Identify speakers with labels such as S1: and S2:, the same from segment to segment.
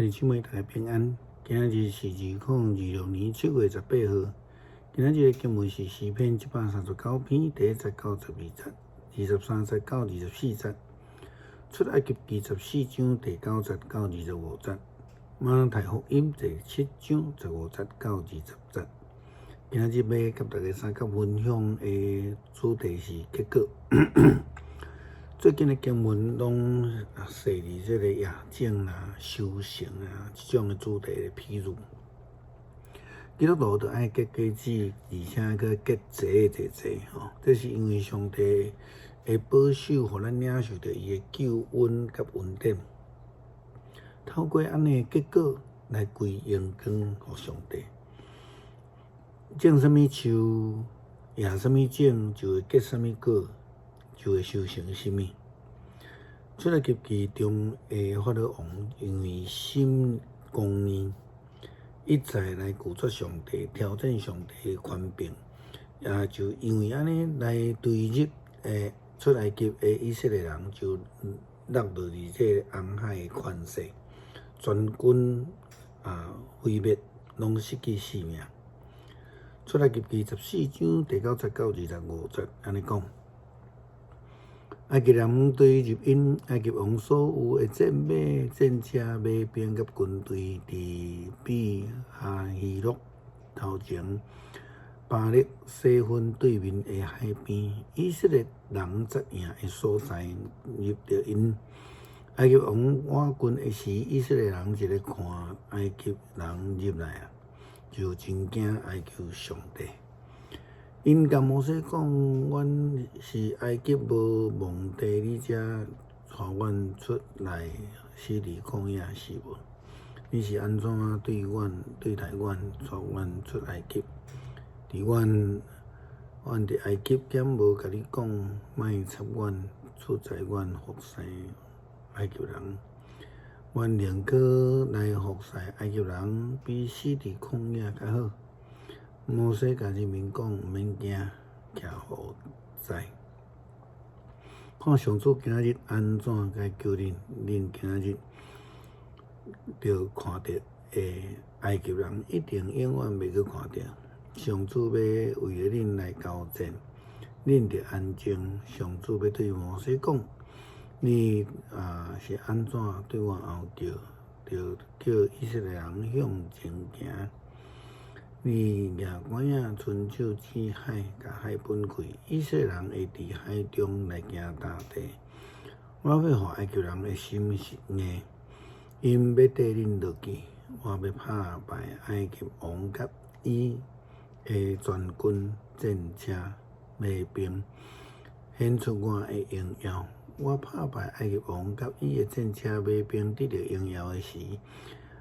S1: 兄弟姊妹大家平安，今仔日是2026年7月18號。今仔日的經文是詩篇139篇第一節到12節，23節到24節。出埃及記14章第九節到25節，馬太福音第七章15節到20節。今仔日欲佮大家相佮分享的主題是結果。最近的經文攏踅佇這個夜種啦、收成啊這種的主題的譬喻。基督徒著愛結果子，而且閣結濟濟濟吼。這是因為上帝的保守，予咱領受著伊的救恩佮恩典。透過按呢結果來歸榮光予上帝。種啥物樹，撒啥物種，就會結啥物果，就會收成啥物。出埃及記中的法老王因為心剛硬，一再來拒絕上帝，挑戰上帝的權柄，也就因為按呢來追入的出埃及的以色列人就落落佇這個紅海的權勢，全軍啊毀滅，攏失去性命。出埃及記14章第九節到25節按呢講。埃及人追入𪜶，埃及王所有的戰馬、戰車、馬兵佮軍隊，佇比哈希洛頭前，巴力西芬對面的海邊，以色列人紮營的所在，入著𪜶。埃及王倚近的時，以色列人一个看埃及人入來啊，就真驚，哀求上帝。𪜶共摩西講：阮是埃及無墓地，你才帶阮出來死佇曠野是無？你是按怎對阮對待阮，帶阮出埃及？佇阮阮佇埃及，敢無共你講，莫插阮，出在阮服侍埃及人？阮寧可來服侍埃及人，比死佇曠野較好。摩西共人民講：毋免驚，徛予在。看上主今仔日按怎來救恁，恁今仔日著看著的埃及人，一定永遠袂閣看著。上主欲為著恁來交戰，恁著安靜。上主欲對摩西講：你啊是按怎對我吼叫，著叫以色列人向前行。你舉竿仔，伸手指海，共海分開，以色列人會佇海中來行乾地。我欲予埃及人的心硬，𪜶欲綴恁落去。我欲拍敗埃及王佮伊的全軍、戰車、馬兵，顯出我的榮耀。我拍敗埃及王佮伊的戰車、馬兵，得著榮耀的時，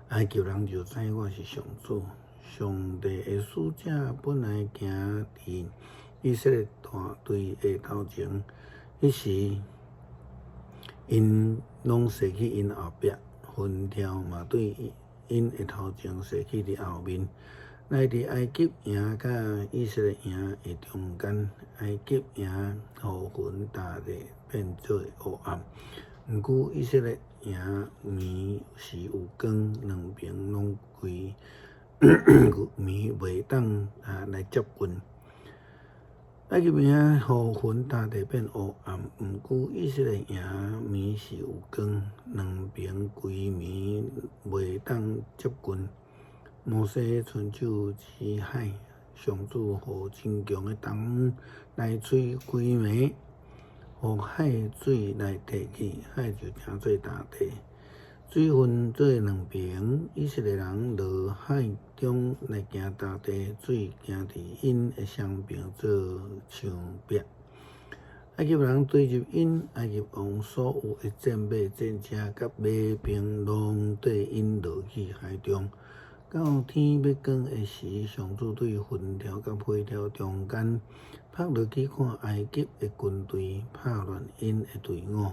S1: 埃及人就知我是上主。上帝的使者本來行佇以色列大隊的頭前，彼時𪜶攏踅去𪜶後壁，雲柱嘛對𪜶的頭前踅去佇後面，來佇埃及營佮以色列營的中間，埃及營予雲大地變做烏暗。毋過以色列營暝時有光，兩爿攏規暝袂當啊來接近。埃及營予雲大地變烏暗，毋過以色列營暝時有光，兩爿規暝袂當接近。摩西伸手指海，上主予真強的東風來吹規暝，予海水來退去，海就成做乾地。水分做兩爿，以色列人落海中來行乾地，水行佇𪜶的雙爿做牆壁。埃及人追入𪜶，埃及王所有的戰馬、戰車佮馬兵，攏綴𪜶落去海中。到天欲光的時，上主對雲柱佮火柱中間，拍落去看埃及的軍隊，拍亂𪜶的隊伍。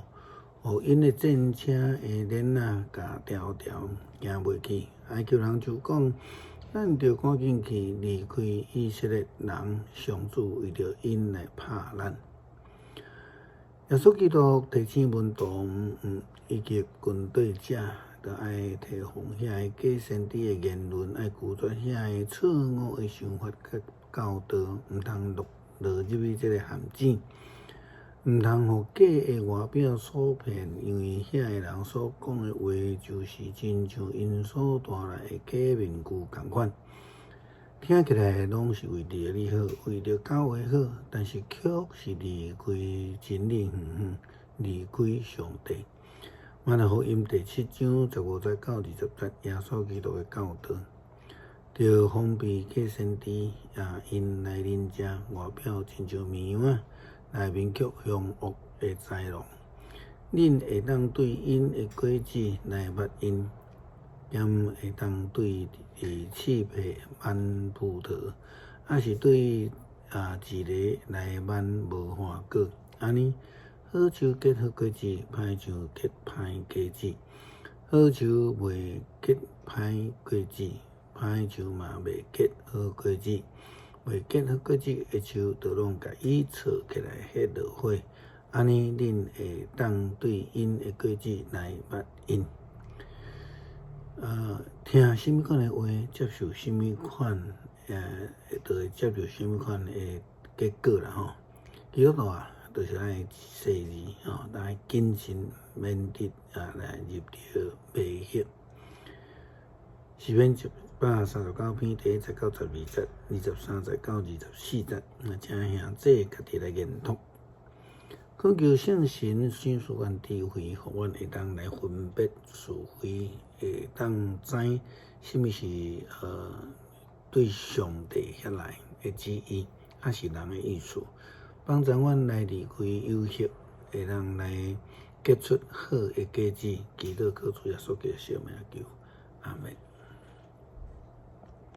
S1: 予𪜶的戰車的鏈仔共牢牢，行袂去。埃及人就講：咱著趕緊去離開以色列人，上主為著𪜶來拍咱。耶穌基督提醒門徒以及跟隨者，著愛提防遐个假先知的言論，愛拒絕遐個錯誤的想法佮教導，毋通落入去這个陷阱，毋通予假的外表所騙，因為遐个人所講的話，就是親像𪜶所戴來的假面具仝款。聽起來攏是為著你好，為著教會好，但是卻是離開真理遠遠，離開上帝。馬太福音第七章十五節到二十節，耶穌基督的教導，著防備假先知啊，𪜶來恁遮外表親像綿羊，內面卻兇惡的豺狼。恁會當對𪜶的果子來捌𪜶，兼會當對刺皮挽葡萄，抑是對蒺藜來挽無花果。按呢，好樹結好果子，歹樹結歹果子。好樹袂結歹果子，歹樹嘛袂結好果子。袂結好果子的樹，就攏共伊鑿起來，彼落火。按呢，恁會當對𪜶的果子來捌𪜶。聽啥物款的話，接受啥物款，就會接受啥物款的結果啦吼。基督徒啊，就是愛細膩吼，愛謹慎，免得啊來入著迷惑。詩篇139篇第一節到十二節，23節到24節，那請兄弟家己來研讀。懇求聖神賞賜阮智慧，予阮會當來分別是非，會當知啥物是對上帝遐來的旨意，抑是人的意思，幫助阮來離開誘惑，會當來結出好的果子。祈禱靠主耶穌基督聖名求，阿門。